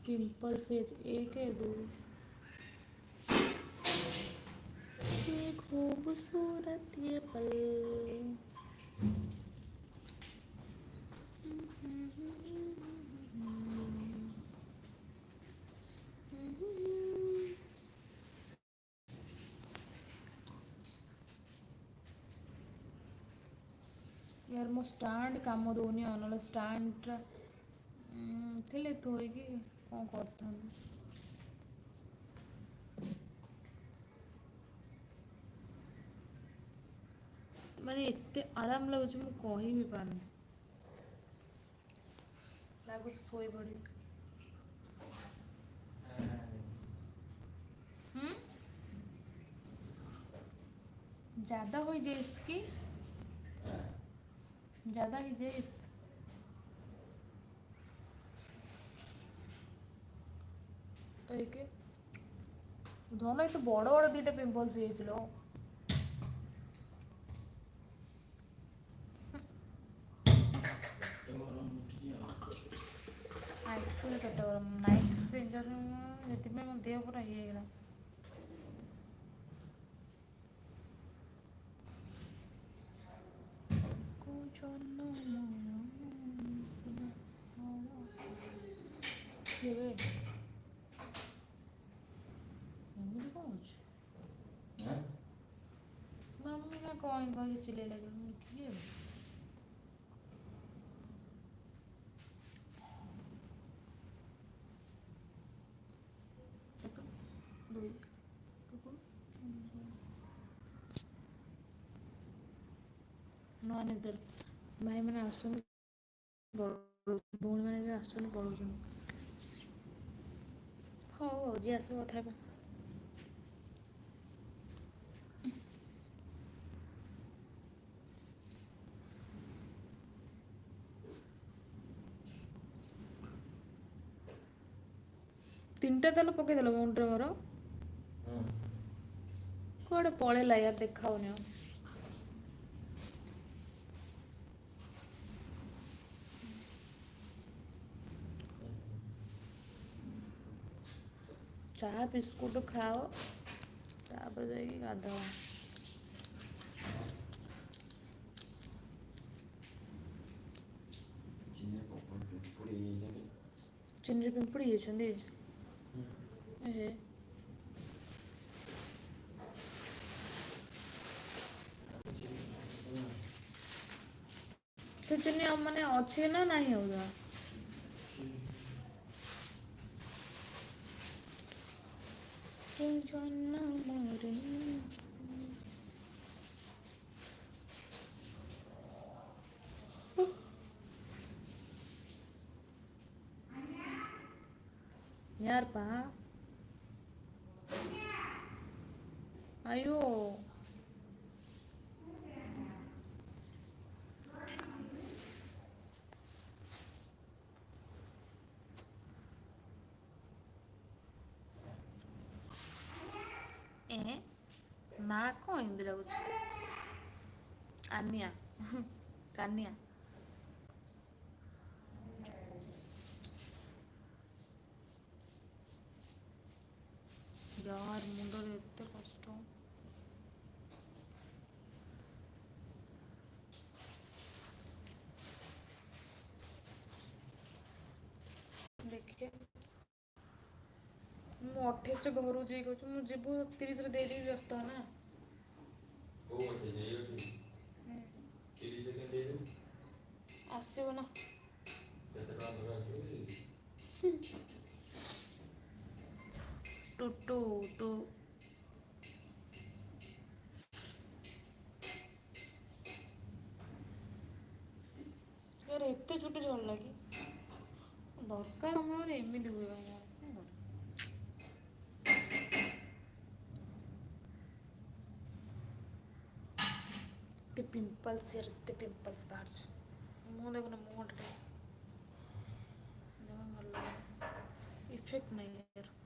Pimples ହେଇଛି ଏକ, ଦୁଇ। ये खूबसूरत ये पल। यार ମୋ ଷ୍ଟାଣ୍ଡ କାମ ଦଉନି ଆଉ, ନହେଲେ ଷ୍ଟାଣ୍ଡଟା ଥିଲେ ଥୋଇକି କ'ଣ କରିଥାନ୍ତି। ମାନେ ଏତେ ଆରାମ ଲାଗୁଛି, ମୁଁ କହି ବି ପାରୁନି। ଲାଗୁଛି ଶୋଇପଡ଼ିବି। ହୁଁ, ଜ୍ୟାଦା ହୋଇଯାଇସ୍ କି? ଜ୍ୟାଦା ହେଇଯାଇସ୍। ତ ଧନ, ଏତେ ବଡ଼ ବଡ଼ ଦୁଇଟା ପିମ୍ପଲ୍ସ ହେଇଯାଇଛି ଲୋ। ପେଟ ଗରମ ଉଠୁଛି ଆଉ। ଆକ୍ଚୁଆଲି ପେଟ ଗରମ, ନାଇଟ୍ ସେଥିପାଇଁ ମୋ ଦେହ ପୁରା ଇଏ ହେଇଗଲା। କୋଉ ଜନମର କିଏ ବେ? ଏମିତି କଣ ହଉଛି? ଆଁ? ମମି ନା କଣ କହିକି ଚିଲେଇଲା ଯେ, ମୁଁ କିଏ ବେ? ଏକ, ଦୁଇ। ନୂଆ ଭାଇମାନେ ଆସୁଛନ୍ତି, ଭଉଣୀମାନେ ବି ଆସୁଛନ୍ତି, ପଳଉଛନ୍ତି। ହଉ ହଉ, ଯିଏ ଆସିବ କଥା ହେବା। ତିନିଟା ତେଲ ପକେଇଦେଲ ମୁଣ୍ଡରେ ମୋର। ହଁ। କୁଆଡ଼େ ପଳେଇଲା ୟାର, ଦେଖାହଉନି ଆଉ। ଚାହା ବିସ୍କୁଟ ଖାଅ, ତାପରେ ଯାଇକି ଗାଧାଅ। ଚିନି ପ୍ରବଳ ପିମ୍ପୁଡ଼ି ହେଇଯାଇଛନ୍ତି। ଚିନିରେ ପିମ୍ପୁଡ଼ି ହେଇଛନ୍ତି? ହୁଁ। ଏହେ। ତାକୁ ଚିନି ଖାଇଦେବା। ସେ ଚିନି ଆଉ ମାନେ ଅଛି ନା ନାହିଁ ଆଉ? ଅଛି। କୋଉ ଜନମରେ। ୟାର ପା ଆୟୋ। ଏ ନା କଣ ଏମିତି ଲାଗୁଛି? ଆନିଆ କାନିଆ। ୟାର ମୁଣ୍ଡରେ ଏତେ କଷ୍ଟ। ଦେଖିଆ। ମୁଁ 28ରେ ଘରକୁ ଯିବି କହୁଛି, ମୁଁ ଯିବୁ 30ରେ ଦେଇଦେବି, ବ୍ୟସ୍ତ ନା। କୋଉ ଅଠେଇଶି? ଏଇ ଅଠେଇଶି? 30ରେ କେମିତି ଦେଇଦେବୁ? ଆସିବ ନା। କେତେ ଟଙ୍କା ତୋର ଆସିବ କି? ଟୁ ଟୁ ଟୁ। ୟାର ଏତେ ଚୁଟି ଝଡିଲା କି? ଦରକାର ସମୟରେ ଏମିତି ହୁଏ ମୋର, କଣ କରିବି? ଏତେ ପିମ୍ପଲ୍ସ, ଏତେ ପିମ୍ପଲ୍ସ ବାହାରୁଛି। ମୁହଁ ଦେଖୁନ, ମୁହଁଟା ଟିକେ ଜମା ଭଲ ଲାଗୁନି, ଇଫେକ୍ଟ ନାହିଁ ୟାର।